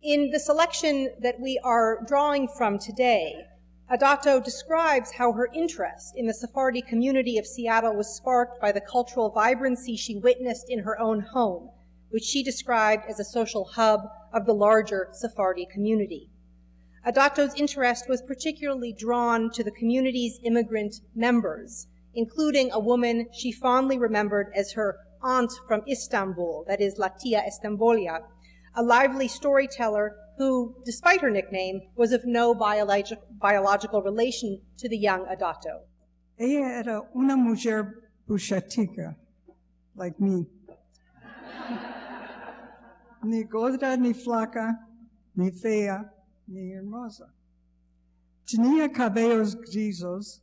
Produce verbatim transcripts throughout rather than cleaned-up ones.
In the selection that we are drawing from today, Adato describes how her interest in the Sephardi community of Seattle was sparked by the cultural vibrancy she witnessed in her own home, which she described as a social hub of the larger Sephardi community. Adato's interest was particularly drawn to the community's immigrant members, including a woman she fondly remembered as her aunt from Istanbul, that is, La Tia Estembolia, a lively storyteller who, despite her nickname, was of no biologic-, biological relation to the young Adato. Eya era una mujer bushatika, like me. Ni gorda, ni flaka, ni fea, ni ermoza. Tenia kabeyos grizos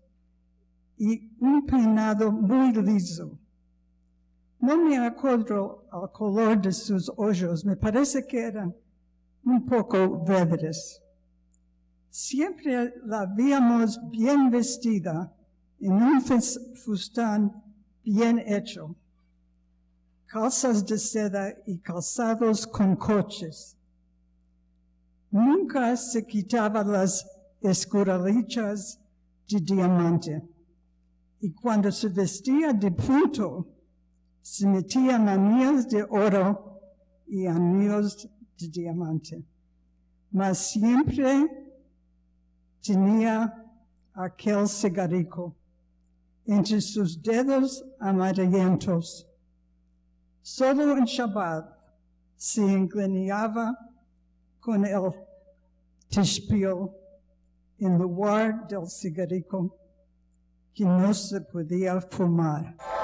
i un peinado muy lizo. No me akodro el kolor de sus ojos, me parese ke eran un poko verdres. Siempre la aviamos bien vestida en un fus-, fustan bien echo, kalsas de seda i kalsados kon koches. Nunka se kitava las eskuralichas de diamante. I kuando se vestia de punto, se metia aniyos de oro i aniyos de diamante. Mas siempre tenia akel sigariko entre sus dedos amarillentos. Solo en Shabat se engreniava kon el tishpil en lugar del sigariko ke no se podia fumar.